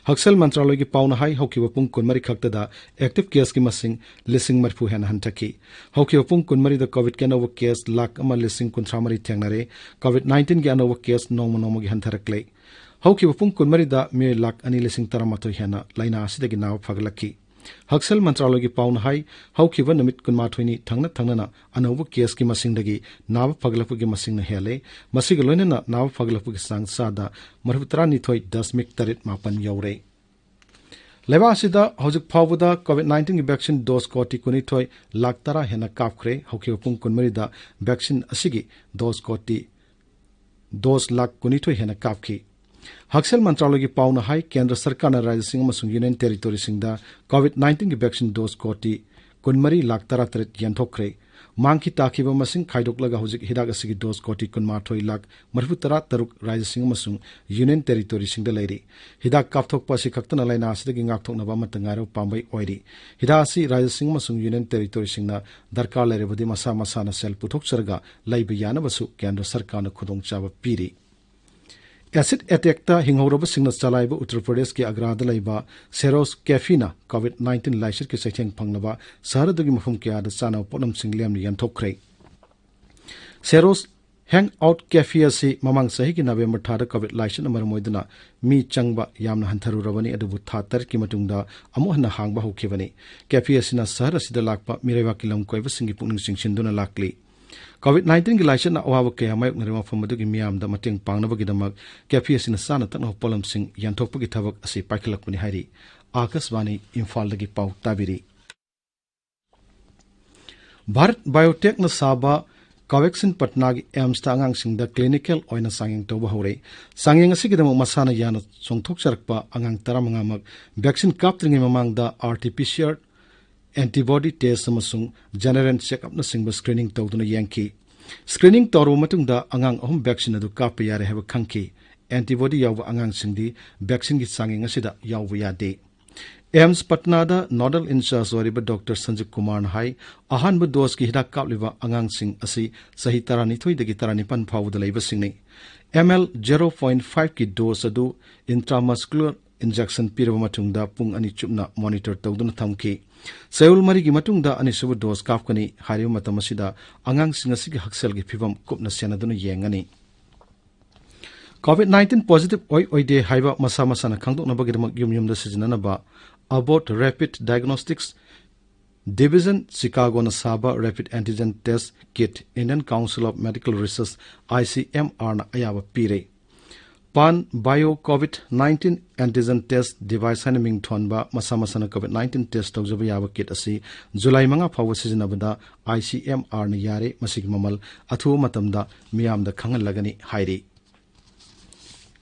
ꯍꯛꯁꯦꯜ ꯃꯟꯇ꯭ꯔꯥꯂꯣꯏꯒꯤ ꯄꯥꯎꯅ ꯍꯥꯏ, ꯍꯧꯈꯤꯕ ꯄꯨꯡ ꯀꯨꯟꯃꯔꯤ ꯈꯛꯇꯗ ꯑꯦꯛꯇꯤꯚ ꯀꯦꯁꯀꯤ ꯃꯁꯤꯡ ꯂꯤꯁꯤꯡ ꯃꯔꯤꯐꯨ ꯍꯦꯟꯅ ꯍꯟꯊꯈꯤ꯫ ꯍꯧꯈꯤꯕ ꯄꯨꯡ ꯀꯨꯟꯃꯔꯤꯗ ꯀꯣꯚꯤꯗꯀꯤ ꯑꯅꯧꯕ ꯀꯦꯁ ꯂꯥꯈ ꯑꯃ ꯂꯤꯁꯤꯡ ꯀꯨꯟꯊ꯭ꯔꯥ ꯃꯔꯤ ꯊꯦꯡꯅꯔꯦ꯫ ꯀꯣꯚꯤꯗ ꯅꯥꯏꯟꯇꯤꯟꯒꯤ ꯑꯅꯧꯕ ꯀꯦꯁ ꯅꯣꯡꯃ ꯅꯣꯡꯃꯒꯤ ꯍꯟꯊꯔꯛꯂꯦ꯫ ꯍꯧꯈꯤꯕ ꯄꯨꯡ ꯀꯨꯟꯃꯔꯤꯗ ꯃꯤꯑꯣꯏ ꯂꯥꯈ ꯑꯅꯤ ꯂꯤꯁꯤꯡ ꯇꯔꯥꯃꯥꯊꯣꯏ ꯍꯦꯟꯅ ꯂꯥꯏꯅꯥ ꯑꯁꯤꯗꯒꯤ ꯅꯥꯕ ꯐꯒꯠꯂꯛꯈꯤ꯫ ꯍꯛꯁꯦꯜ ꯃꯟꯇ꯭ꯔꯥꯂꯣꯏꯒꯤ ꯄꯥꯎꯅ ꯍꯥꯏ, ꯍꯧꯈꯤꯕ ꯅꯨꯃꯤꯠ ꯀꯨꯟꯃꯥꯊꯣꯏꯅꯤ ꯊꯪꯅ ꯊꯪꯅꯅ ꯑꯅꯧꯕ ꯀꯦꯁꯀꯤ ꯃꯁꯤꯡꯗꯒꯤ ꯅꯥꯕ ꯐꯒꯠꯂꯛꯄꯒꯤ ꯃꯁꯤꯡꯅ ꯍꯦꯜꯂꯦ꯫ ꯃꯁꯤꯒ ꯂꯣꯏꯅꯅ ꯅꯥꯕ ꯐꯒꯠꯂꯛꯄꯒꯤ ꯆꯥꯡ ꯆꯥꯗ ꯃꯔꯤꯐꯨ ꯇꯔꯥꯅꯤꯊꯣꯏ ꯗꯁꯃꯤꯛ ꯇꯔꯦꯠ ꯃꯥꯄꯟ ꯌꯧꯔꯦ꯫ ꯂꯩꯕꯥꯛ ꯑꯁꯤꯗ ꯍꯧꯖꯤꯛ ꯐꯥꯎꯕꯗ ꯀꯣꯚꯤꯗ ꯅꯥꯏꯟꯇꯤꯟꯒꯤ ꯚꯦꯛꯁꯤꯟ ꯗꯣꯁ ꯀꯣꯇꯤ ꯀꯨꯟꯅꯤꯊꯣꯏ ꯂꯥꯈ ꯇꯔꯥ ꯍꯦꯟꯅ ꯀꯥꯞꯈ꯭ꯔꯦ꯫ ꯍꯧꯈꯤꯕ ꯄꯨꯡ ꯀꯨꯟꯃꯔꯤꯗ ꯚꯦꯛꯁꯤꯟ ꯑꯁꯤꯒꯤ ꯗꯣꯁ ꯀꯣꯇꯤ, ꯗꯣꯁ ꯂꯥꯈ ꯀꯨꯟꯅꯤꯊꯣꯏ ꯍꯦꯟꯅ ꯀꯥꯞꯈꯤ꯫ ꯍꯛꯁꯦꯜ ꯃꯟꯇ꯭ꯔꯥꯂꯣꯏꯒꯤ ꯄꯥꯎꯅ ꯍꯥꯏ, ꯀꯦꯟꯗ꯭ꯔ ꯁꯔꯀꯥꯔꯅ ꯔꯥꯖ꯭ꯌꯁꯤꯡ ꯑꯃꯁꯨꯡ ꯌꯨꯅꯤꯌꯟ ꯇꯦꯔꯤꯇꯣꯔꯤꯁꯤꯡꯗ ꯀꯣꯚꯤꯗ ꯅꯥꯏꯟꯇꯤꯟꯒꯤ ꯚꯦꯛꯁꯤꯟ ꯗꯣꯁ ꯀꯣꯇꯤ ꯀꯨꯟꯃꯔꯤ ꯂꯥꯈ ꯇꯔꯥꯇꯔꯦꯠ ꯌꯦꯟꯊꯣꯛꯈ꯭ꯔꯦ꯫ ꯃꯥꯡꯈꯤ ꯇꯥꯈꯤꯕ ꯃꯁꯤꯡ ꯈꯥꯏꯗꯣꯛꯂꯒ ꯍꯧꯖꯤꯛ ꯍꯤꯗꯥꯛ ꯑꯁꯤꯒꯤ ꯗꯣꯁ ꯀꯣꯇꯤ ꯀꯨꯟꯃꯥꯊꯣꯏ ꯂꯥꯈ ꯃꯔꯤꯐꯨ ꯇꯔꯥ ꯇꯔꯨꯛ ꯔꯥꯖ꯭ꯌꯁꯤꯡ ꯑꯃꯁꯨꯡ ꯌꯨꯅꯤꯌꯟ ꯇꯦꯔꯤꯇꯣꯔꯤꯁꯤꯡꯗ ꯂꯩꯔꯤ꯫ ꯍꯤꯗꯥꯛ ꯀꯥꯞꯊꯣꯛꯄ ꯑꯁꯤ ꯈꯛꯇꯅ ꯂꯥꯏꯅꯥ ꯑꯁꯤꯗꯒꯤ ꯉꯥꯛꯊꯣꯛꯅꯕ ꯑꯃꯠꯇ ꯉꯥꯏꯔꯕ ꯄꯥꯝꯕꯩ ꯑꯣꯏꯔꯤ꯫ ꯍꯤꯗꯥꯛ ꯑꯁꯤ ꯔꯥꯖ꯭ꯌꯁꯤꯡ ꯑꯃꯁꯨꯡ ꯌꯨꯅꯤꯌꯟ ꯇꯦꯔꯤꯇꯣꯔꯤꯁꯤꯡꯅ ꯗꯔꯀꯥꯔ ꯂꯩꯔꯕꯗꯤ ꯃꯁꯥ ꯃꯁꯥꯅ ꯁꯦꯜ ꯄꯨꯊꯣꯛꯆꯔꯒ ꯂꯩꯕ ꯌꯥꯅꯕꯁꯨ ꯀꯦꯟꯗ꯭ꯔ ꯁꯔꯀꯥꯔꯅ ꯈꯨꯗꯣꯡꯆꯥꯕ ꯄꯤꯔꯤ꯫ ꯑꯦꯁꯤꯗ ꯑꯦꯇꯦꯛꯇ ꯍꯤꯡꯍꯧꯔꯕꯁꯤꯡꯅ ꯆꯂꯥꯏꯕ ꯎꯠꯇꯔ ꯄ꯭ꯔꯗꯦꯁꯀꯤ ꯑꯒ꯭ꯔꯥꯗ ꯂꯩꯕ ꯁꯦꯔꯣꯁ ꯀꯦꯐꯤꯅ ꯀꯣꯚꯤꯗ ꯅꯥꯏꯟꯇꯤꯟ ꯂꯥꯏꯆꯠꯀꯤ ꯆꯩꯊꯦꯡ ꯐꯪꯂꯕ ꯁꯍꯔ ꯑꯗꯨꯒꯤ ꯃꯐꯝ ꯀꯌꯥꯗ ꯆꯥꯅꯕ ꯄꯣꯠꯂꯝꯁꯤꯡ ꯂꯦꯝꯅ ꯌꯦꯟꯊꯣꯛꯈ꯭ꯔꯦ꯫ ꯁꯦꯔꯣꯁ ꯍꯦꯡ ꯑꯥꯎꯠ ꯀꯦꯐꯤ ꯑꯁꯤ ꯃꯃꯥꯡ ꯆꯍꯤꯒꯤ ꯅꯕꯦꯝꯕꯔ ꯊꯥꯗ ꯀꯣꯚꯤꯗ ꯂꯥꯏꯆꯠꯅ ꯃꯔꯝ ꯑꯣꯏꯗꯨꯅ ꯃꯤ ꯆꯪꯕ ꯌꯥꯝꯅ ꯍꯟꯊꯔꯨꯔꯕꯅꯤ, ꯑꯗꯨꯕꯨ ꯊꯥ ꯇꯔꯦꯠꯀꯤ ꯃꯇꯨꯡꯗ ꯑꯃꯨꯛ ꯍꯟꯅ ꯍꯥꯡꯕ ꯍꯧꯈꯤꯕꯅꯤ꯫ ꯀꯦꯐꯤ ꯑꯁꯤꯅ ꯁꯍꯔ ꯑꯁꯤꯗ ꯂꯥꯛꯄ ꯃꯤꯔꯩꯕꯥꯛꯀꯤ ꯂꯝ ꯀꯣꯏꯕꯁꯤꯡꯒꯤ ꯄꯨꯛꯅꯤꯡ ꯆꯤꯡꯁꯤꯟꯗꯨꯅ ꯂꯥꯛꯂꯤ꯫ ꯀꯣꯚꯤꯗ ꯅꯥꯏꯟꯇꯤꯟꯒꯤ ꯂꯥꯏꯆꯠꯅ ꯑꯋꯥꯕ ꯀꯌꯥ ꯃꯥꯌꯣꯛꯅꯔꯤꯕ ꯃꯐꯝ ꯑꯗꯨꯒꯤ ꯃꯤꯌꯥꯝꯗ ꯃꯇꯦꯡ ꯄꯥꯡꯅꯕꯒꯤꯗꯃꯛ ꯀꯦꯐꯤ ꯑꯁꯤꯅ ꯆꯥꯅ ꯊꯛꯅꯕ ꯄꯣꯠꯂꯝꯁꯤꯡ ꯌꯦꯟꯊꯣꯛꯄꯒꯤ ꯊꯕꯛ ꯑꯁꯤ ꯄꯥꯏꯈꯠꯂꯛꯄꯅꯤ ꯍꯥꯏꯔꯤ꯫ ꯑꯥꯀꯥꯁꯕꯥꯅꯤ ꯏꯝꯐꯥꯜꯗꯒꯤ ꯄꯥꯎ ꯇꯥꯕꯤꯔꯤ꯫ ꯚꯥꯔꯠ ꯕꯥꯏꯑꯣꯇꯦꯛꯅ ꯁꯥꯕ ꯀꯣꯚꯦꯛꯁꯤꯟ ꯄꯠꯅꯥꯒꯤ ꯑꯦꯝꯁꯇ ꯑꯉꯥꯡꯁꯤꯡꯗ ꯀ꯭ꯂꯤꯅꯤꯀꯦꯜ ꯑꯣꯏꯅ ꯆꯥꯡꯌꯦꯡ ꯇꯧꯕ ꯍꯧꯔꯦ꯫ ꯆꯥꯡꯌꯦꯡ ꯑꯁꯤꯒꯤꯗꯃꯛ ꯃꯁꯥꯅ ꯌꯥꯅ ꯆꯣꯡꯊꯣꯛꯆꯔꯛꯄ ꯑꯉꯥꯡ ꯇꯔꯥꯃꯉꯥꯃꯛ ꯚꯦꯛꯁꯤꯟ ꯀꯥꯞꯇ꯭ꯔꯤꯉꯩ ꯃꯃꯥꯡꯗ R T P C R antibody test ꯑꯃꯁꯨꯡ ꯖꯦꯅꯔꯦꯜ ꯆꯦꯛꯑꯞꯅꯆꯤꯡꯕ ꯁ꯭ꯀ꯭ꯔꯤꯅꯤꯡ ꯇꯧꯗꯨꯅ ꯌꯦꯡꯈꯤ꯫ ꯁ꯭ꯀ꯭ꯔꯤꯅꯤꯡ ꯇꯧꯔꯕ ꯃꯇꯨꯡꯗ ꯑꯉꯥꯡ ꯑꯍꯨꯝ ꯚꯦꯛꯁꯤꯟ ꯑꯗꯨ ꯀꯥꯞꯄ ꯌꯥꯔꯦ ꯍꯥꯏꯕ ꯈꯪꯈꯤ꯫ ꯑꯦꯟꯇꯤꯕꯣꯗꯤ ꯌꯥꯎꯕ ꯑꯉꯥꯡꯁꯤꯡꯗꯤ ꯚꯦꯛꯁꯤꯟꯒꯤ ꯆꯥꯡꯌꯦꯡ ꯑꯁꯤꯗ ꯌꯥꯎꯕ ꯌꯥꯗꯦ꯫ ꯑꯦꯝꯁ ꯄꯠꯅꯥꯗ ꯅꯣꯗꯜ ꯏꯟꯆꯥꯔꯖ ꯑꯣꯏꯔꯤꯕ ꯗꯣꯛꯇꯔ ꯁꯟꯖꯤꯕ ꯀꯨꯃꯥꯔꯅ ꯍꯥꯏ, ꯑꯍꯥꯟꯕ ꯗꯣꯁꯀꯤ ꯍꯤꯗꯥꯛ ꯀꯥꯞꯂꯤꯕ ꯑꯉꯥꯡꯁꯤꯡ ꯑꯁꯤ ꯆꯍꯤ ꯇꯔꯥꯅꯤꯊꯣꯏꯗꯒꯤ ꯇꯔꯥꯅꯤꯄꯥꯟ ꯐꯥꯎꯕꯗ ꯂꯩꯕꯁꯤꯡꯅꯤ꯫ ꯑꯦꯝ ꯑꯦꯜ ꯖꯦꯔꯣ ꯄꯣꯏꯟꯠ ꯐꯥꯏꯚꯀꯤ ꯗꯣꯁ ꯑꯗꯨ ꯏꯟꯇ꯭ꯔꯥꯃꯁꯀꯨꯂꯔ ꯏꯟꯖꯦꯛꯁꯟ ꯄꯤꯔꯕ ꯃꯇꯨꯡꯗ ꯄꯨꯡ ꯑꯅꯤ ꯆꯨꯞꯅ ꯃꯣꯅꯤꯇꯔ ꯇꯧꯗꯨꯅ ꯊꯝꯈꯤ꯫ ꯆꯌꯣꯜ ꯃꯔꯤꯒꯤ ꯃꯇꯨꯡꯗ ꯑꯅꯤꯁꯨꯕ ꯗꯣꯁ ꯀꯥꯞꯀꯅꯤ꯫ ꯍꯥꯏꯔꯤꯕ ꯃꯇꯝ ꯑꯁꯤꯗ ꯑꯉꯥꯡꯁꯤꯡ ꯑꯁꯤꯒꯤ ꯍꯛꯁꯦꯜꯒꯤ ꯐꯤꯕꯝ ꯀꯨꯞꯅ ꯁꯦꯟꯅꯗꯨꯅ ꯌꯦꯡꯒꯅꯤ꯫ ꯀꯣꯚꯤꯗ ꯅꯥꯏꯟꯇꯤꯟ ꯄꯣꯖꯤꯇꯤꯚ ꯑꯣꯏ ꯑꯣꯏꯗꯦ ꯍꯥꯏꯕ ꯃꯁꯥ ꯃꯁꯥꯅ ꯈꯪꯗꯣꯛꯅꯕꯒꯤꯗꯃꯛ ꯌꯨꯝ ꯌꯨꯝꯗ ꯁꯤꯖꯤꯟꯅꯅꯕ ꯑꯕꯣꯠ ꯔꯦꯄꯤꯗ ꯗꯥꯏꯒꯅꯣꯁꯇꯤꯛꯁ ꯗꯤꯚꯤꯖꯟ ꯆꯤꯀꯥꯒꯣꯅ ꯁꯥꯕ rapid antigen test kit Indian council of medical research, I C M ꯑꯥꯔꯅ ꯑꯌꯥꯕ ꯄꯤꯔꯦ꯫ Panbio COVID nineteen antigen test device ꯍꯥꯏꯅ ꯃꯤꯡ ꯊꯣꯟꯕ ꯃꯁꯥ ꯃꯁꯥꯅ ꯀꯣꯚꯤꯗ ꯅꯥꯏꯟꯇꯤꯟ ꯇꯦꯁ ꯇꯧꯖꯕ ꯌꯥꯕ ꯀꯤꯠ ꯑꯁꯤ ꯖꯨꯂꯥꯏ ꯃꯉꯥ ꯐꯥꯎꯕ ꯁꯤꯖꯤꯟꯅꯕꯗ ꯑꯥꯏ ꯁꯤ ꯑꯦꯝ ꯑꯥꯔꯅ ꯌꯥꯔꯦ꯫ ꯃꯁꯤꯒꯤ ꯃꯃꯜ ꯑꯊꯨꯕ ꯃꯇꯝꯗ ꯃꯤꯌꯥꯝꯗ ꯈꯪꯍꯜꯂꯒꯅꯤ ꯍꯥꯏꯔꯤ꯫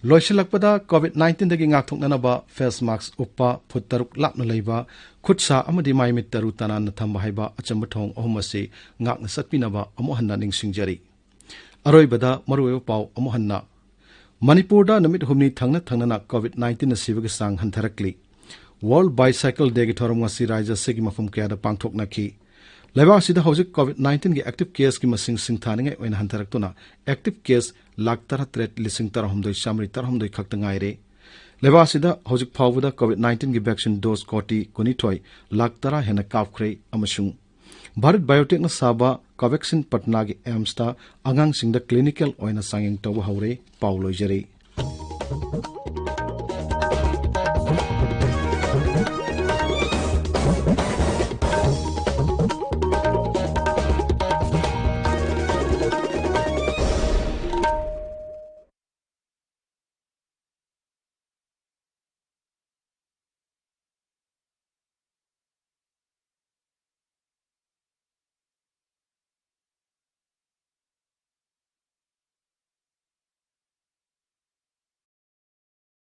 ꯂꯣꯏꯁꯤꯜꯂꯛꯄꯗ, ꯀꯣꯚꯤꯗ ꯅꯥꯏꯟꯇꯤꯟꯗꯒꯤ ꯉꯥꯛꯊꯣꯛꯅꯅꯕ ꯐꯦꯁ ꯃꯥꯛꯁ ꯎꯞꯄ, ꯐꯨꯠ ꯇꯔꯨꯛ ꯂꯥꯞꯅ ꯂꯩꯕ, ꯈꯨꯠ ꯁꯥ ꯑꯃꯗꯤ ꯃꯥꯏ ꯃꯤꯠ ꯇꯔꯨ ꯇꯅꯥꯟꯅ ꯊꯝꯕ ꯍꯥꯏꯕ ꯑꯆꯝꯕ ꯊꯧꯑꯣꯡ ꯑꯍꯨꯝ ꯑꯁꯤ ꯉꯥꯛꯅ ꯆꯠꯄꯤꯅꯕ ꯑꯃꯨꯛ ꯍꯟꯅ ꯅꯤꯡꯁꯤꯡꯖꯔꯤ꯫ ꯑꯔꯣꯏꯕꯗ ꯃꯔꯨꯑꯣꯏꯕ ꯄꯥꯎ ꯑꯃꯨꯛ ꯍꯟꯅ꯫ ꯃꯅꯤꯄꯨꯔꯗ ꯅꯨꯃꯤꯠ ꯍꯨꯝꯅꯤ ꯊꯪꯅ ꯊꯪꯅꯅ ꯀꯣꯚꯤꯗ ꯅꯥꯏꯟꯇꯤꯟꯅ ꯁꯤꯕꯒꯤ ꯆꯥꯡ ꯍꯟꯊꯔꯛꯂꯤ꯫ ꯋꯥꯔꯜꯗ ꯕꯥꯏꯁꯥꯏꯀꯜ ꯗꯦꯒꯤ ꯊꯧꯔꯝ ꯉꯁꯤ ꯔꯥꯖ꯭ꯌ ꯑꯁꯤꯒꯤ ꯃꯐꯝ ꯀꯌꯥꯗ ꯄꯥꯡꯊꯣꯛꯅꯈꯤ꯫ ꯂꯩꯕꯥꯛ ꯑꯁꯤꯗ ꯍꯧꯖꯤꯛ ꯀꯣꯚꯤꯗ ꯅꯥꯏꯟꯇꯤꯟꯒꯤ ꯑꯦꯛꯇꯤꯚ ꯀꯦꯁꯀꯤ ꯃꯁꯤꯡ ꯁꯤꯡꯊꯥꯅꯤꯡꯉꯥꯏ ꯑꯣꯏꯅ ꯍꯟꯊꯔꯛꯇꯨꯅ ꯑꯦꯛꯇꯤꯚ ꯀꯦꯁ ꯂꯥꯈ ꯇꯔꯥꯇꯔꯦꯠ ꯂꯤꯁꯤꯡ ꯇꯔꯥꯍꯨꯝꯗꯣꯏ ꯆꯥꯃꯔꯤ ꯇꯔꯥꯍꯨꯝꯗꯣꯏ ꯈꯛꯇ ꯉꯥꯏꯔꯦ꯫ ꯂꯩꯕꯥꯛ ꯑꯁꯤꯗ ꯍꯧꯖꯤꯛ ꯐꯥꯎꯕꯗ ꯀꯣꯚꯤꯗ ꯅꯥꯏꯟꯇꯤꯟꯒꯤ ꯚꯦꯛꯁꯤꯟ ꯗꯣꯁ ꯀꯣꯇꯤ ꯀꯨꯟꯅꯤꯊꯣꯏ ꯂꯥꯈ ꯇꯔꯥ ꯍꯦꯟꯅ ꯀꯥꯞꯈ꯭ꯔꯦ ꯑꯃꯁꯨꯡ ꯚꯥꯔꯠ ꯕꯥꯏꯑꯣꯇꯦꯛꯅ ꯁꯥꯕ ꯀꯣꯚꯦꯛꯁꯤꯟ ꯄꯠꯅꯥꯒꯤ ꯑꯦꯝꯁꯇ ꯑꯉꯥꯡꯁꯤꯡꯗ ꯀ꯭ꯂꯤꯅꯤꯀꯦꯜ ꯑꯣꯏꯅ ꯆꯥꯡꯌꯦꯡ ꯇꯧꯕ ꯍꯧꯔꯦ꯫ ꯄꯥꯎ ꯂꯣꯏꯖꯔꯦ꯫